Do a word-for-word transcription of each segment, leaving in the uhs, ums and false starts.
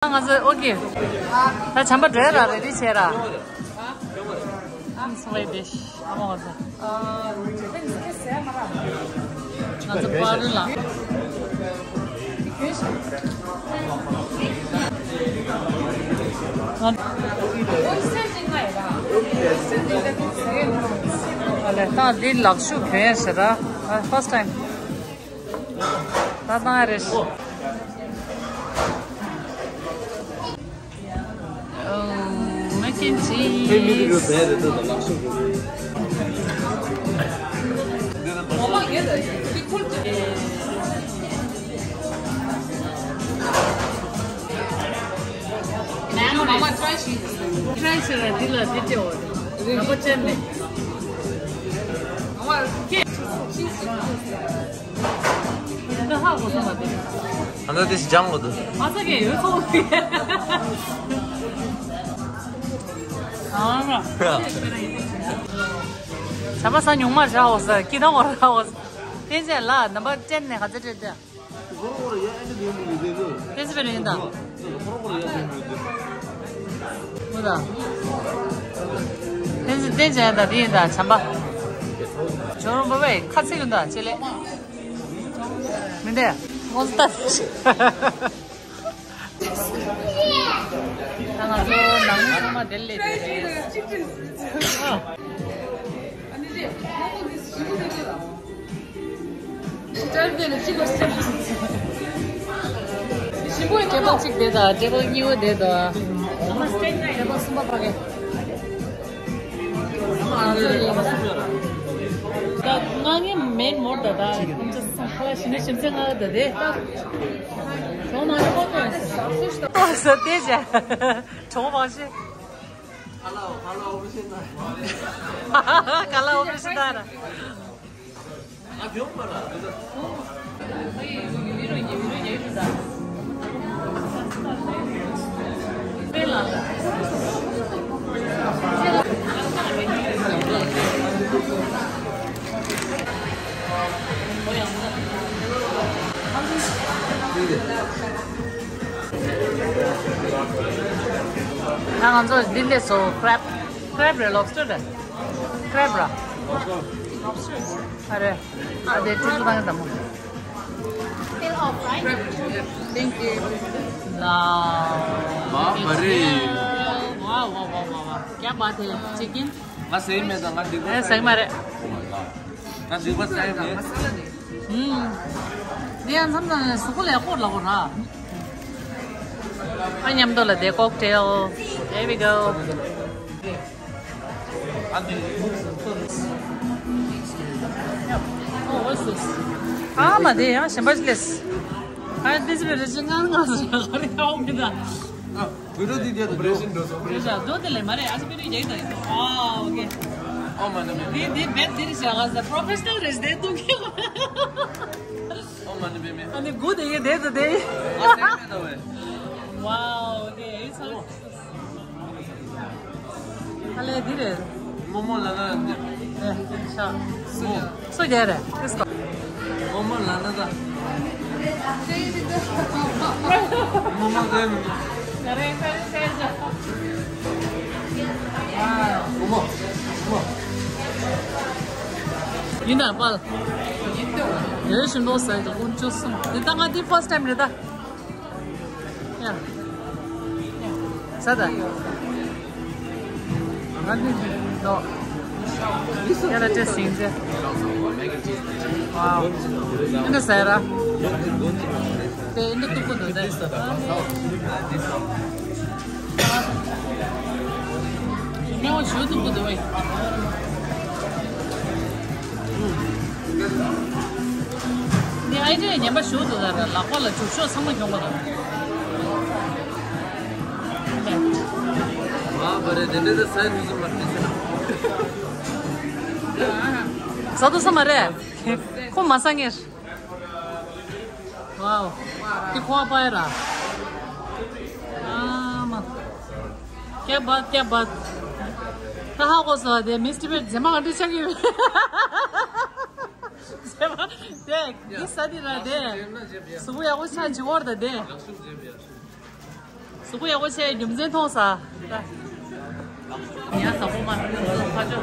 ང་ཚོ་ཨོ་ཀེ། ད་བྱམས་པ་འགྲོ་ཡ་ར་རེ་ཌི་བྱས་ར། I'm so ready. ཨ་མ་ང་ཚོ། ང་ཚོ་པར་ལ། ང་ཨ་ལས་ད་འདི་ལག་ཤུབས་གྱོན་ཡ་ཞེ་དྲག་ཨ་first time། ད་ད་རེད། Oh, mac and cheese. Try བྱས་ན་འདི་ལ་འདི་སྤྲད་འོ། ར་པ་ཅན་ནས། ད་ཧ་གོ་སོང་ང་དེ། ཨ་ད་དེ་སྦྱང་གོ་དུ། ཨ་ས་གེ་ཡོད་སོང་དེ། ཨ་མ། བྱམས་པ་ས་ཉུང་མ་བཞག་འོ་ས་ཀི་ད་འོ་ར་འོ་ས། བསྟན་འཛིན་ལ་ནམ་པར་ཅན་ནས་ག་ཚོད་སྤྲད་དེ། ཕན་སི་པེ་རེད་ད། ཕན་སི་པེ་བསྟན་འཛིན་ད་དེ་ཡིན་ད་བྱམས་པ། ཇོ་རོང་པ་བས་ཁ་ཚིག་ཡོད་ད་ཆེ་ལེ། མི་འདས་ངོ་ཚ། ད་ང་ཚོ་ནང་མི་ཚང་མ་དེར་སླེབས་ཡོད་རེད། ཊེ་བལ་གཅིག་པ་ཞིམ་པོ་ཊེ་བལ་གཅིག་དེ་དང་ཊེ་བལ་གཉིས་པོ་དེ་དང་། ཊེ་བལ་གསུམ་པ་ཕ་གི། ད་ང་ངའི་མེན་མོར་ད་ད་ཁོང་ཚོ་ས་ཁ་ལ་ཞི་ནས་ཞིམ་ཚད་ང་ད་དེ། ཞོགས་མ་ནས་ཁོང་ཚོ་ཟག་སུ་ཞིག་ད། ཨོ་ས་དེ་བྱས། གྲོགས་མང་ཤེས། ཁ་ལ་ཁ་ལ་ཨོ་པ་རེ་ཤན་ད། ཁ་ལ་ཨོ་པ་རེ་ཤན་ད་ར། ཨ་ཁྱོད་མ་ར། ད་ང་ཚོ་འདི་འདྲས་སོ། ཀྲེབ། ཀྲེབ་རེད། ལོབ་སི་ཊར་རེད། ཀྲེབ་ར། ཨ་རེད། ཨ་དེ་ཀྲུང་ཀྲུང་བཏང་གི་དམ་མོ། Thank you. ལ། ཝ་ཝ་ཝ་ཝ་ཝ། क्या बात है चिकन। ང་ཟས་མེད་ད་ང་འདི་ག་ཨེ་ཟས་མ་རེད། ང་འདི་ག་ཟས་མེད། ཨུམ། འདི་ཡང་མཚམས་མཚམས་ནས་གཟུགས་པོ་ལ་ཡག་པོ་ལབ་དགོས་ར། ཨ་མཉམ་དུ་ལ་དེ་ཀོག་ཊེལ། There we go. Oh, what's this? ཨ་མ་དེ་ཡང་གཞན་པ་ཞིག་ལས། ཨ་དེ་ཚོ་རེ་ཅིག་ངང་ངང་སུ་ཡག་ག་རེ་ཡག་པོ་མི་འདུག་ཨ། བི་ཌི་ཡོ་འདི་རྒྱབ་ཏུ་འགྲོ། འགྲོ་ས་འགྲོ་ས་འགྲོ་ས་འགྲོ་དེ་ལས་མ་རེད། ཨ་ཅི་བི་ཌི་ཡོ་རྒྱག་གི་ད་ཡིན་ད། ཨོ་ཨོ་མ་ཎི་པདྨེ། འདི་འདི་བེད་འདི་རེད་ཤག་ཨ་ཟ་པྲོ་ཕེ་ཤ་ནལ་རེད་ཤག་དེ་ཐུག་གི། ཨོ་མ་ཎི་པདྨེ། ཨ་ནི་སྒུག་དེ་གི་དེ་ཚོ་དེ། ཨ་སེམས་མེད་ད་བས། Wow, okay, it's so ཨ་ལས་འདི་རེད། རྨོ་མོ་ལ་ན་འདི། ཨེ་ཤ། སུ་རྒྱལ་རེད། Let's go. རྨོ་མོ་ལ་ན་ད། རྨོ་མོ་ཟེར་མི་འདུག་ང་རེ་ཁ་རེ་ཟེར་ཇ། རྨོ་མོ། རྨོ་མོ། ཡིན་ད་པལ། ཡོད་བཞིན་པོ་ཟེར་གི་ཀུན་སྤྱོད་གསུམ། འདི་ད་ང་འདི་first time རེད་ད། ཡ། ས་ད། ང་འདི་འདི་ཏོ། ཡ་ད་ཏེ་སིང་ཏེ། ཝའོ། འདི་ཟ་ར། དེ་འདི་ཏུ་ཀུ་འདུག་དེ། ཉོ་ཞུ་ཏུ་ཀུ་འདུག་བས། འདི་ཨའི་ཌི་ཡ་ངན་པ་ཞུ་འདུག་ད་ར་ལག་པ་ལ་འཇུག་ཕྱོགས་ཚང་མ་གྱོང་པ་དང་། ཟ་ཐུབ་ས་མ་རེད། ཁོ་མ་ཟ་ངེས། ཝའོ། འདི་ཁོ་པ་ཡ་ར། ཨ་མ། क्या बात, क्या बात। ད་ཧ་གོ་སོང་། དེ་མིས་ཊི་བེད་རྫས་མ་ག་འདྲ་ཆགས་ཀྱི་ཡོད། རྫས་མ་དེ་འདི་ཟ་དེ་ར་དེ། གཟུགས་པོ་ཡག་པོ་ཆགས་བྱེད་ཀྱི་ཡོད་རེད་ད་དེ། གཟུགས་པོ་ཡག་པོ་བྱས། རྒྱུ་མཚན་མཐོང་ས། ཡང་ཟ་ཧོ་མ། ཕ་ཇོ།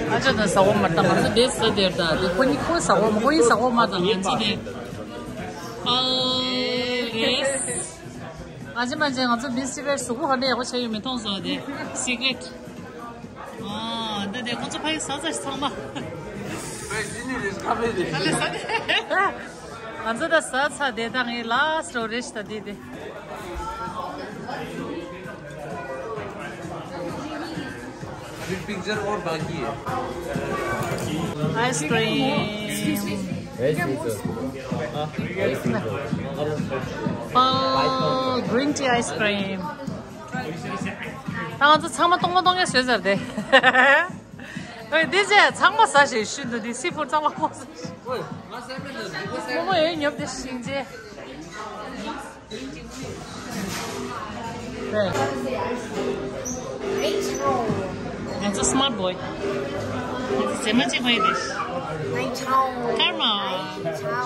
ཕ་ཇོ་དང་ཟ་ཧོ་མ་དང་ང་ཚོ་དེ་ཟ་དེར་དང་དེ་ཁོ་གཉིས་ཁོ་ཟ་ཧོ་མ། ཁོ་གཉིས་ཟ་ཧོ་མ་དང་ང་ཚོ་དེ། ཨོ་ཡེས། ང་ཚོ་མ་ཇེ་ང་ཚོ་མིས་ཊི་བེར་གཟུགས་པོ་ག་འདྲ་ཡག་པོ་བྱས་ཡོད་མེད་མཐོང་སོང་། དེ་སི་ཀྲེཊ། ཨ་འདི་དེ་ཁོ་ཚོ་ཕ་གི་ཟ་ཚར་ཚང་མ། ཨེ་ཇི་ནི་རེད། ཁ་ཕེ་རེད། ཨ་ལེ་ཟ་དེ། ང་ཚོ་ད་ཟ་ཚར་དེ་ད་ངའི་ལ་སི་ཊི་རེད་ད་དེ་དེ། अभी पिक्चर और बाकी है। आइसक्रिम। ཨ། green tea ice cream. ད་ང་ཚོ་ཚང་མ་གཏོང་མ་གཏོང་ཡ་བཟོས་ཚར་དེ། ཨོ་འདི་ཚོ་ཚང་མ་ཟ་ཞེས་ཞུ་འདུག་འདི་སི་ཕུཌ་ཚང་མ་ཁོ་ཟ་ཞེས། ཨོ་ང་ཟ་མེད་ན་འདི་ཁོ་ཟ། མོ་མོ་ཡོད་ཉོབ་དེ་ཤིང་ཆེ། ང་ཚོ་སི་མཱརཊ་བོའི། ང་ཚོ་རྗེས་མ་གཅིག་པ་ཡིན་དེ། ཀརྨ།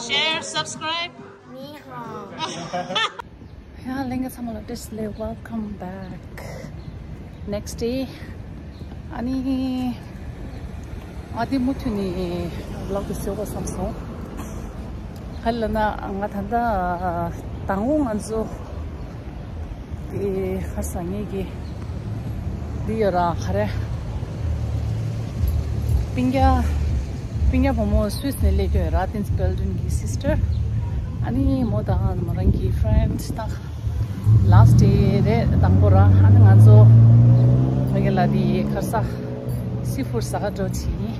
ཤེར། སབ་སི་ཀྲའིབ། ཡ་ལྷན་རྒྱས་ཚང་མ་ལ་བཀྲ་ཤིས་བདེ་ལེགས། Welcome back next day. ཨ་ནི་ང་དེ་མུ་མཐུད་ནས་བི་ལོག་དེ་བཟོ་དགོས་བསམ་སོང་། ག་རེ་ལབ་ན་ང་ད་ལྟ་དང་པོ་ང་ཚོ་དེ་ཁ་སང་ངེད་ཀྱི་འདི་ཡོད་ར། ག་རེ། སྤུན་ཀྱག་སྤུན་ཀྱག་བུ་མོ་སུད་སི་ནས་སླེབས་ཀྱི་ཡོད་ར། ཏིན་སི་བེལ་ཌིན་གྱི་སིས་ཊར། ཨ་ནི་མོ་དང་མོ་རང་གི་ཕི་རེན་ཌི་དང་ལ་སི་ཊི་ཌེ་རེད་དང་པོ་ར། ཨ་ནི་ང་ཚོ་ཕ་གི་ལ་དེ་ཁ་སང་སི་ཕུཌ་ཟ་ག་འགྲོ་བྱས་ཡིན།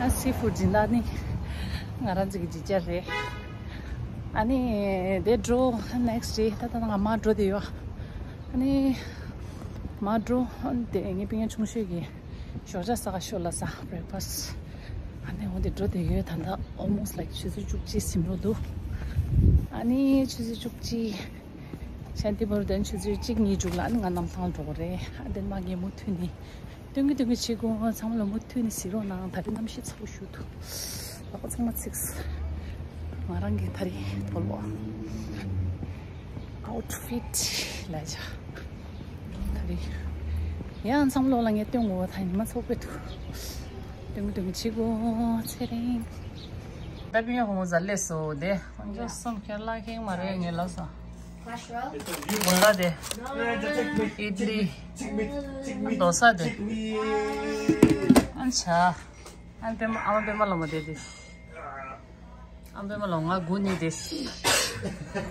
ཨ་སི་ཕུཌ་སྦྱིན་བདག་ནི་ང་རང་ཚོ་གི་ཇི་ཅར་རེད། ཨ་ནི་དེ་འགྲོ་ནེག་སི་ཊི་ཌེ་ད་ལྟ་ང་མར་འགྲོ་བསྡད་ཡོད། ཨ་ནི་མར་འགྲོ། ཨ་ནི་དེ་ངའི་སྤུན་ཀྱག་ཆུང་ཤོས་ཀྱིས་ཞོགས་ཇ་ཟ་ག་ཤོག་ལབ་ས། བྷི་རེག་ཕ་སི་ཊི། ཨ་ནི་འོ་དེ་འགྲོ་བསྡད་ཡོད། ད་ལྟ་ཨོལ་མོ་སི་ཊི་ལའིཀ་ཆུ་ཚོད་བཅུ་གཅིག་ཟིན་འགྲོ་འདུག་ཨ་ནི་ཆུ་ཚོད་བཅུ་གཅིག་ཆན་ཏི་བོར་དན་ཆུ་ཚོད་གཅིག་གཉིས་མཇུག་ལ་ཨ་ནི་ང་གནམ་ཐང་འགྲོ་གི་རེད། ཨ་དེ་མ་ངས་མུ་མཐུད་ནས་སྟོན་གི་སྟོན་གི་བྱེད་དགོས། ཚང་མ་ལ་མུ་མཐུད་ནས་གཟིགས་རོགས་གནང་། ད་རེས་གནམ་གཤིས་ཚ་པོ་ཞེ་པོ་འདུག་ལག་པ་ཚང་མ་ཚིགས། ང་རང་གི་ད་རེས་དོ་ལོ་ཨའུཊ་ཕིཊ་ལ་ཆ། ད་རེས་ཡང་ཚང་མ་ལོག་ལ་ངས་སྟོན་དགོས། ད་ཉི་མ་ཚ་པོ་འདུག་སྟོན་གི་སྟོན་གི་བྱེད་དགོས། ཚེ་རིང་། ད་སྤུན་ཡ་ཧོ་མོ་ཟ་ལས་སོ་དེ། ཁོང་ཚོ་གསུམ་ཁྱེར་ལ་ཁེངས་མ་རེད་ངས་ལབ་སོང་། མོ་ལ་དེ། ཨིད་ལི། རྡོ་ས་དེ། ཨན་ཆ། ཨན་པེ་མ་ཨ་མ་པེ་མ་ལོ་མ་དེ་དེ། ཨ་མ་པེ་མ་ལོ་ང་དགུ་ནི་དེ།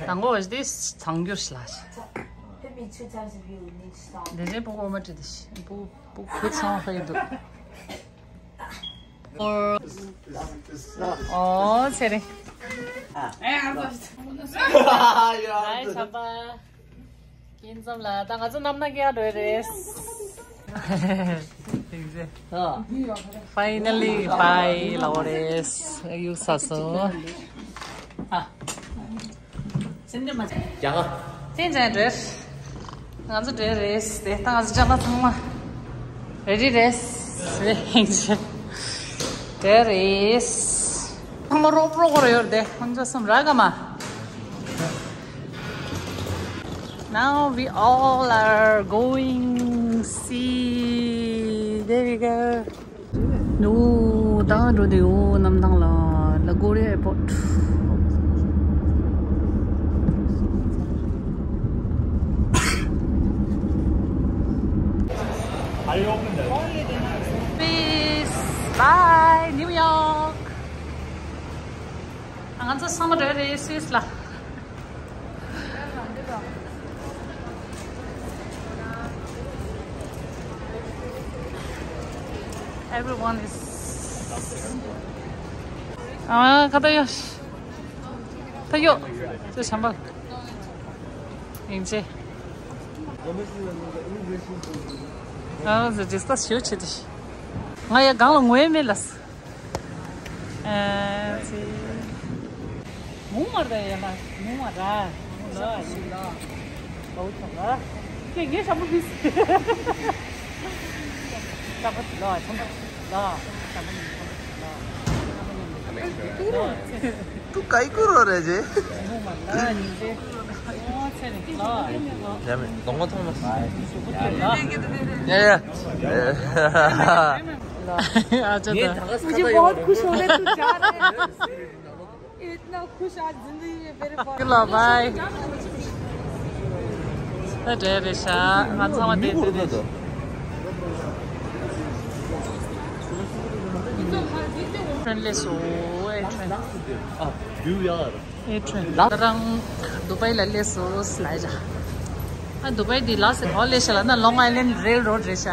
དང་པོ་བ་དེ་ཚང་རྒྱུར་ལ། དེ་རྗེས་པོ་གོ་མ་དྲི་དེ། པོ་པོ་ཁུ་ཚང་ཧ་ཡི་འདུག་ཨོ་ཚེ་རིང་། ཨའི་ཆམ་པ། སྐྱིད་འཛོམས་ལ་ད་ང་ཚོ་གནམ་ཐང་ག་འགྲོ་རེད། Finally bye ལབ་རེད། གཡུག་ཚར་སོང་། ཨ། རྒྱ་གར། དེ་འདྲ་རེད། ང་ཚོ་འགྲོ་རེད། དེ་ལྟ་ང་ཚོ་ཅ་ལག་ཚང་མ་རེ་ཌི་རེད། རེད། འགྲོ་རེད། ཚང་མ་རོགས་རོགས་རེ་ཡོད་དེ་ཁོང་ཚོ་གསུམ་ར་ག་མ། Now we all are going see. There we go. ནུ་ད་འགྲོ་དེ་ཡོ་གནམ་ཐང་ལ་ལ་གོ་རི་ཡ་ཨེར་པོར་ཊི། Peace. Bye, New York. ང་ཚོ་ཚང་མ་འགྲོ་རེད་སུད་སི་ལ། Everyone is ཨ་ཁ་ཏ་ཡོ། ཏ་ཡོ། ཚེ་ཤམ་བལ། ཡིན་ཅེ། ཨ་ཟེར་ཌིས་ཀ་སི་ཞུ་ཆེ་དེ། ང་ཡ་གང་ལ་ངོ་ཡ་མེད་ལ། ཨ་ཙི། མུ་མ་ར་ཡ་ལ་མུ་མ་ར། ལ་ཡི་ལ། ལ་འུ་ཐོག་ལ། ཁྱེད་ངའི་ཞྭ་མོ་ཕིས། ཞྭ་མོ་ལ་ཆམ་པ་ལ། ཞྭ་མོ་ཉིན་ཆམ་པ་ལ། ཞྭ་མོ་ཉིན་ཆམ་པ་ལ། ཏུ་ག་ཡི་ཀུ་རོ་རེ་ཇེ། མུ་མ་ར་ཉིན་ཇེ། ཨོ་ཚེ། Damn it. Don't go, Thomas. Yeah, yeah. अच्छा था। मुझे बहुत खुश हो रहा है तू जा रहा है। इतना खुश आज जिंदगी में मेरे बारे में। ल बाई। ད་འདྲ་རེད་ཤག་ང་ཚང་མ་དེ་དེ་རེད། ཁྲོན་སླེབས་སོང་། ཨེ་ཁྲོན། ཨེ་ཁྲོན། ད་རང་དུ་བའི་ལ་སླེབས་སོང་ལབ་ཡ། ཨ་དུ་བའི་འདི་ལ་སེ་ག་པར་སླེབས་ཤག་ལབ་ན་Long Island Railroad རེད་ཤག